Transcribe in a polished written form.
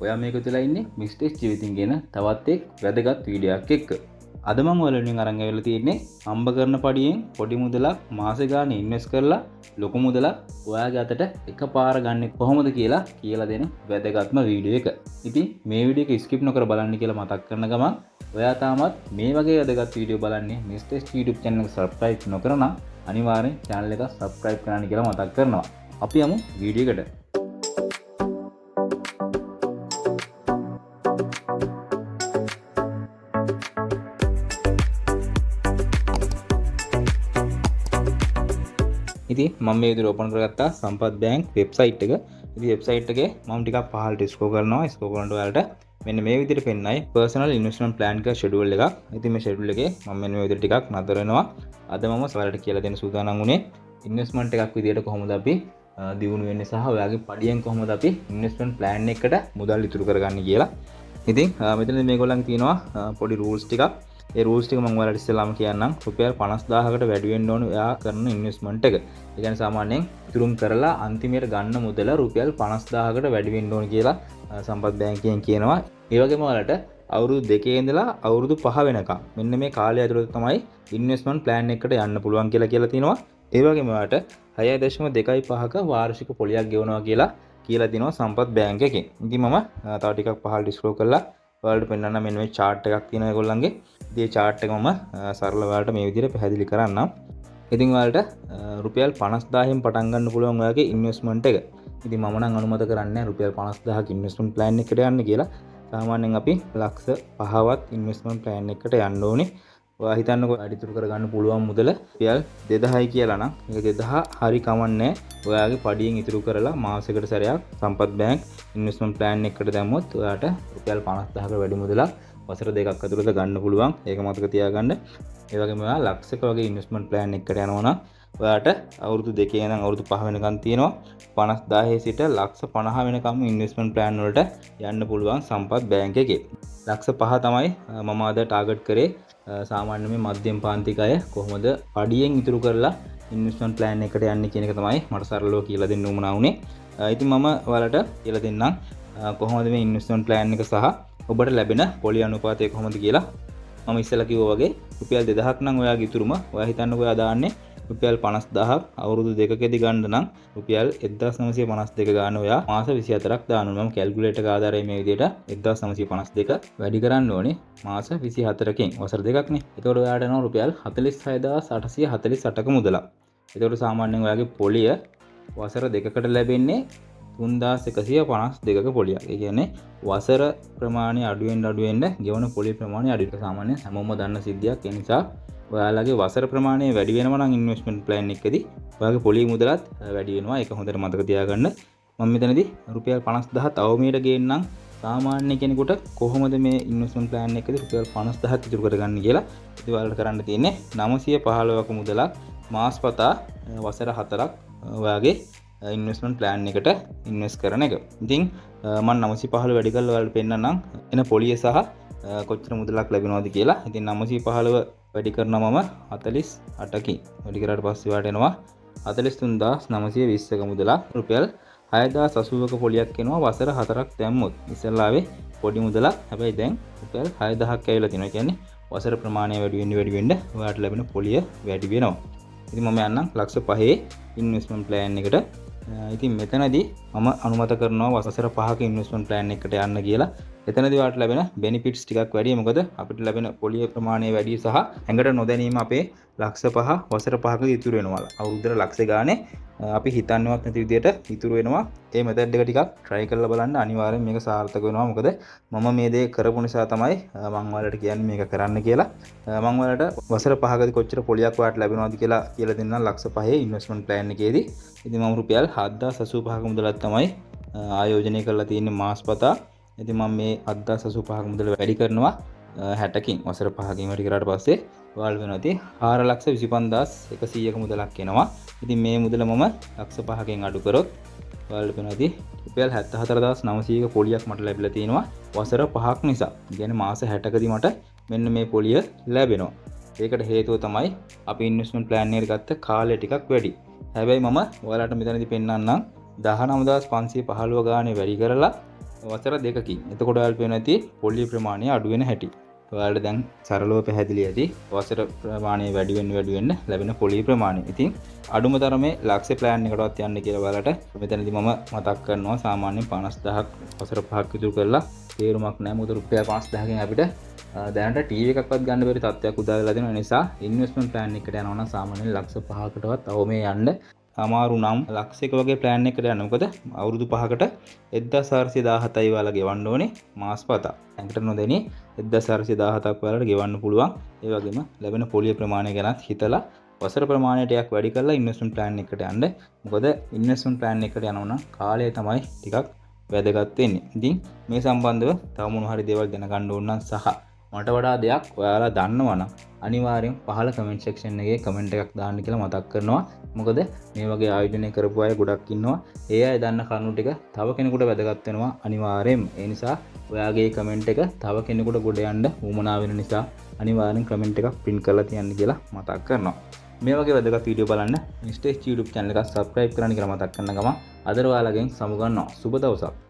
ඔයා මේක තුලා ඉන්නේ මිස්ටර් ජීවිතින් ගෙන තවත් එක් වැදගත් වීඩියෝ එකක් එක්ක. අද මම ඔයාලා වෙනුවෙන් අරන් ඇවිල්ලා තියෙන්නේ හම්බ කරන පඩියෙන් පොඩි මුදලක් මාසෙ ගානේ ඉන්වෙස්ට් කරලා ලොකු මුදලක් ඔයාගේ අතට එකපාර ගන්නෙ කොහොමද කියලා කියලා දෙන වැදගත්ම වීඩියෝ එක. ඉතින් මේ වීඩියෝ එක ස්කිප් නොකර බලන්න කියලා මතක් කරන ගමන් ඔයා තාමත් මේ වගේ වැදගත් වීඩියෝ බලන්නේ මිස්ටර් YouTube channel එක subscribe නොකර නම් අනිවාර්යෙන් channel එක subscribe කරන්න කියලා මතක් කරනවා. අපි යමු වීඩියෝ එකට. ඉතින් මම මේ විදිහට ඕපන් කරගත්තා සම්පත් බැංක් වෙබ්සයිට් එක. ඉතින් වෙබ්සයිට් එකේ මම ටිකක් පහළට ස්ක්‍රෝල් කරනවා. ස්ක්‍රෝල් කරනකොට ඔයාලට මෙන්න මේ විදිහට පෙන්නයි පර්සනල් ඉන්වෙස්ට්මන්ට් ප්ලෑන් කියලා ෂෙඩියුල් එකක්. ඉතින් මේ ෂෙඩියුල් එකේ මම මෙන්න මේ විදිහට ටිකක් නතර වෙනවා. අද මම ඔයාලට කියලා දෙන්න සූදානම් වුණේ ඉන්වෙස්ට්මන්ට් එකක් විදිහට කොහොමද අපි දියුණු වෙන්නේ සහ ඔයාගේ පඩියෙන් කොහොමද අපි ඉන්වෙස්ට්මන්ට් ප්ලෑන් එකකට මුදල් ඉතුරු කරගන්නේ කියලා. ඉතින් මෙතනදී මේගොල්ලන් තියෙනවා පොඩි රූල්ස් ටිකක්. ඒ රූල්ස් ටික මම ඔයාලට ඉස්සෙල්ලාම කියන්නම්. රුපියල් 50000කට වැඩි වෙන්න ඕන ඔයා කරන ඉන්වෙස්ට්මන්ට් එක. ඒ කියන්නේ සාමාන්‍යයෙන් ඉතුරුම් කරලා අන්තිමයට ගන්න මුදල රුපියල් 50000කට වැඩි වෙන්න ඕන කියලා සම්පත් බැංකුවෙන් කියනවා. ඒ වගේම ඔයාලට අවුරුදු දෙකේ ඉඳලා අවුරුදු 5 වෙනකම් මෙන්න මේ කාලය ඇතුළත තමයි ඉන්වෙස්ට්මන්ට් ප්ලෑන් එකකට යන්න පුළුවන් කියලා කියලා තිනවා. ඒ වගේම ඔයාලට හයයි දශම දෙකයි පහක වාර්ෂික පොලියක් ගෙවනවා කියලා තිනවා සම්පත් බැංක් එකෙන්. ඉතින් මම තව ටිකක් පහළට ස්ක්‍රෝල් කරලා ඔයාලට පෙන්වන්න මෙන්න මේ චාට් එකක් තියෙනවා ඒගොල්ලන්ගේ. ඉතින් මේ චාට් එක මම සරලව ඔයාලට මේ විදිහට පැහැදිලි කරන්නම්. ඉතින් ඔයාලට රුපියල් 50000න් පටන් ගන්න පුළුවන් ඔයාගේ ඉන්වෙස්ට්මන්ට් එක. ඉතින් මම නම් අනුමත කරන්නේ නැහැ රුපියල් 50000ක ඉන්වෙස්ට්මන්ට් ප්ලෑන් එකකට යන්න කියලා. සාමාන්‍යයෙන් අපි ලක්ෂ පහවත් ඉන්වෙස්ට්මන්ට් ප්ලෑන් එකකට යන්න ඕනේ. ඔයා හිතන්නකෝ වැඩි ඉතුරු කරගන්න පුළුවන් මුදල රුපියල් 2000යි කියලා නම් ඒක 2000 හරි කමන්නේ ඔයාගේ පඩියෙන් ඉතුරු කරලා මාසෙකට සැරයක් සම්පත් බැංක් ඉන්වෙස්ට්මන්ට් ප්ලෑන් එකකට දැම්මොත් ඔයාට රුපියල් 50000ක වැඩි මුදලක් වසර දෙකක් ඇතුළත ගන්න පුළුවන්. ඒක මතක තියාගන්න. ඒ වගේම ඔයා ලක්ෂක වගේ ඉන්වෙස්ට්මන්ට් ප්ලෑන් එකකට යනවා නම් ඔයාට අවුරුදු දෙකේ ඉඳන් අවුරුදු 5 වෙනකන් තියෙනවා. 50000 සිට ලක්ෂ 50 වෙනකම් ඉන්වෙස්ට්මන්ට් ප්ලෑන් වලට යන්න පුළුවන් සම්පත් බැංක් එකේ. ලක්ෂ 5 තමයි මම අද ටාගට් කරේ. සාමාන්‍ය මේ මධ්‍යම පාන්තික අය කොහොමද පඩියෙන් ඉතුරු කරලා ඉන්වෙස්ට්මන්ට් ප්ලෑන් එකට යන්නේ කියන එක තමයි මට සරලව කියලා දෙන්න උවමනා වුණේ. ඉතින් මම ඔයාලට කියලා දෙන්නම් කොහොමද මේ ඉන්වෙස්ට්මන්ට් ප්ලෑන් එක සහ ඔබට ලැබෙන පොලි අනුපාතය කොහොමද කියලා. මම ඉස්සෙල්ලා කිව්වා වගේ රුපියල් 2000ක් නම් ඔයාගේ ඉතුරුම ඔයා හිතන්නකෝ ඔයා දාන්නේ රුපියල් 50000ක් අවුරුදු දෙකකදී ගන්න නම් රුපියල් 1952 ගන්න ඔයා මාස 24ක් දාන්න ඕනේ. මම කැල්කියුලේටර් එක ආධාරයෙන් මේ විදිහට 1952 වැඩි කරන්න ඕනේ මාස 24කින් වසර දෙකක්නේ. එතකොට ඔයාට එනවා රුපියල් 46848ක මුදලක්. එතකොට සාමාන්‍යයෙන් ඔයාගේ පොලිය වසර දෙකකට ලැබෙන්නේ තුන්දාස් එකසිය පනස් දෙකක පොලියක්. ඒ කියන්නේ වසර ප්‍රමාණය අඩු වෙන්න අඩු වෙන්න ගෙවන පොලිය ප්‍රමාණය අඩු වෙනවා. සාමාන්‍යයෙන් හැමෝම දන්න සිද්ධියක්. ඒ නිසා ඔයාලගේ වසර ප්‍රමාණය වැඩි වෙනවා නම් ඉන්වෙස්ට්මන්ට් ප්ලෑන් එකකදී ඔයාගේ පොලිය මුදලත් වැඩි වෙනවා. ඒක හොඳට මතක තියාගන්න. මම මෙතනදී රුපියල් 50000 තව මීට ගේන්නම්. සාමාන්‍ය කෙනෙකුට කොහොමද මේ ඉන්වෙස්ට්මන්ට් ප්ලෑන් එකකදී රුපියල් 50000ක් ඉතුරු කරගන්නේ කියලා. ඉතින් ඔයාලට කරන්න තියෙන්නේ නවසිය පහළොවක මුදලක් මාස් පතා වසර 4ක් ඔයාගේ ඉන්වෙස්ට්මන්ට් ප්ලෑන් එකට ඉන්වෙස්ට් කරන එක. ඉතින් මම නවසිය පහළොව වැඩි කරලා ඔයාලට පෙන්නන්නම් එන පොලිය සහ කොච්චර මුදලක් ලැබෙනවද කියලා. ඉතින් නවසිය පහළොව වැඩි කරනවා මම 48කින්. වැඩි කරාට පස්සේ ඔයාලට එනවා හතලිස් තුන්දාස් නවසිය විස්සක මුදලක්. රුපියල් හයදාස් අසූවක පොලියක් එනවා වසර 4ක් දැම්මොත්. ඉස්සෙල්ලා ආවේ පොඩි මුදලක්. හැබැයි දැන් රුපියල් 6000ක් ඇවිල්ලා තිනවා. ඒ කියන්නේ වසර ප්‍රමාණය වැඩි වෙන්න වැඩි වෙන්න ඔයාලට ලැබෙන පොලිය වැඩි වෙනවා. ඉතින් මම යන්නම් ලක්ෂ පහේ ඉන්වෙස්ට්මන්ට් ප්ලෑන් එකට. ඉතින් මෙතනදී මම අනුමත කරනවා වසර 5ක ඉන්වෙස්ට්මන්ට් ප්ලෑන් එකට යන්න කියලා. එතනදී ඔයාලට ලැබෙන බෙනිෆිට්ස් ටිකක් වැඩි. මොකද අපිට ලැබෙන පොලිය ප්‍රමාණය වැඩි සහ ඇඟට නොදැනීම අපේ ලක්ෂ පහ වසර පහකදී ඉතුරු වෙනවා. අවුරුද්දට ලක්ෂ ගානේ අපි හිතන්නේවත් නැති විදියට ඉතුරු වෙනවා. ඒ මෙතඩ් එක ටිකක් try කරලා බලන්න. අනිවාර්යෙන් මේක සාර්ථක වෙනවා. මොකද මම මේ දේ කරපු නිසා තමයි මං ඔයාලට කියන්නේ මේක කරන්න කියලා. මං ඔයාලට වසර පහකදී කොච්චර පොලියක් ඔයාලට ලැබෙනවද කියලා කියලා දෙන්නම් ලක්ෂ පහේ ඉන්වෙස්ට්මන්ට් ප්ලෑන් එකේදී. ඉතින් මම රුපියල් හත්දාස් අසූපහක මුදලක් තමයි ආයෝජනය කරලා තියෙන්නේ මාස් පතා. ඉතින් මම මේ හත්දාස් අසූපහක මුදල වැඩි කරනවා 60කින්. වසර පහකින් වැඩි කරාට පස්සේ ඔයාලට වෙනවා ඉතින් හාර ලක්ෂ විසිපන්දාස් එකසීයක මුදලක් එනවා. ඉතින් මේ මුදල මම ලක්ෂ පහකින් අඩු කරොත් ඔයාලට වෙනවා ඉතින් රුපියල් හැත්තහතරදාස් නවසීයක පොලියක් මට ලැබිලා තිනවා වසර පහක් නිසා. ඒ කියන්නේ මාස 60කදී මට මෙන්න මේ පොලිය ලැබෙනවා. ඒකට හේතුව තමයි අපි ඉන්වෙස්ට්මන්ට් ප්ලෑන් එකට ගත්ත කාලය ටිකක් වැඩි. හැබැයි මම ඔයාලට මෙතනදී පෙන්නන්නම් දහනවදාස් පන්සිය පහළොව ගානේ වැඩි කරලා වසර 2කින්. එතකොට ඔයාලට පේනවා ඇති පොලිය ප්‍රමාණය අඩු වෙන හැටි. ඔයාලට දැන් සරලව පැහැදිලි ඇති වසර ප්‍රමාණය වැඩි වෙන්න වැඩි වෙන්න ලැබෙන පොලිය ප්‍රමාණය. ඉතින් අඩුම තරමේ ලක්ෂ ප්ලෑන් එකටවත් යන්න කියලා ඔයාලට මෙතනදී මම මතක් කරනවා. සාමාන්‍යයෙන් 50000ක් වසර 5ක් ඉතුරු කරලා තේරුමක් නෑ. මොකද රුපියල් 50000කින් අපිට දැනට ටීවී එකක්වත් ගන්න බැරි තත්ත්වයක් උදා වෙලා දෙනවා. ඒ නිසා ඉන්වෙස්ට්මන්ට් ප්ලෑන් එකට යනවා නම් සාමාන්‍යයෙන් ලක්ෂ 5කටවත් අවම යන්න අමාරු නම් ලක්ෂ එක වගේ ප්ලෑන් එකකට යන්න. මොකද අවුරුදු 5කට 1417යි ඔයාලා ගෙවන්න ඕනේ මාස් පතා. ඇඟට නොදැනී 1417ක් ඔයාලට ගෙවන්න පුළුවන්. ඒ වගේම ලැබෙන පොලිය ප්‍රමාණය ගැනත් හිතලා වසර ප්‍රමාණය ටිකක් වැඩි කරලා ඉන්වෙස්ට්මන්ට් ප්ලෑන් එකට යන්න. මොකද ඉන්වෙස්ට්මන්ට් ප්ලෑන් එකට යනවා නම් කාලය තමයි ටිකක් වැදගත් වෙන්නේ. ඉතින් මේ සම්බන්ධව තව මොන හරි දේවල් දැනගන්න ඕන නම් සහ මට වඩා දෙයක් ඔයාලා දන්නවා නම් අනිවාර්යෙන් පහළ කමෙන්ට් සෙක්ෂන් එකේ කමෙන්ට් එකක් දාන්න කියලා මතක් කරනවා. මොකද මේ වගේ ආයෝජනය කරපු අය ගොඩක් ඉන්නවා. ඒ අය දන්න කරුණු ටික තව කෙනෙකුට වැදගත් වෙනවා අනිවාර්යෙන්ම. ඒ නිසා ඔයාගේ කමෙන්ට් එක තව කෙනෙකුට ගොඩ යන්න උවමනා වෙන නිසා අනිවාර්යෙන් කමෙන්ට් එකක් පින් කරලා තියන්න කියලා මතක් කරනවා. මේ වගේ වැදගත් වීඩියෝ බලන්න මිස්ටර් එච් YouTube channel එක subscribe කරන්න කියලා මතක් කරන ගමන් අද ඔයාලගෙන් සමුගන්නවා. සුබ දවසක්.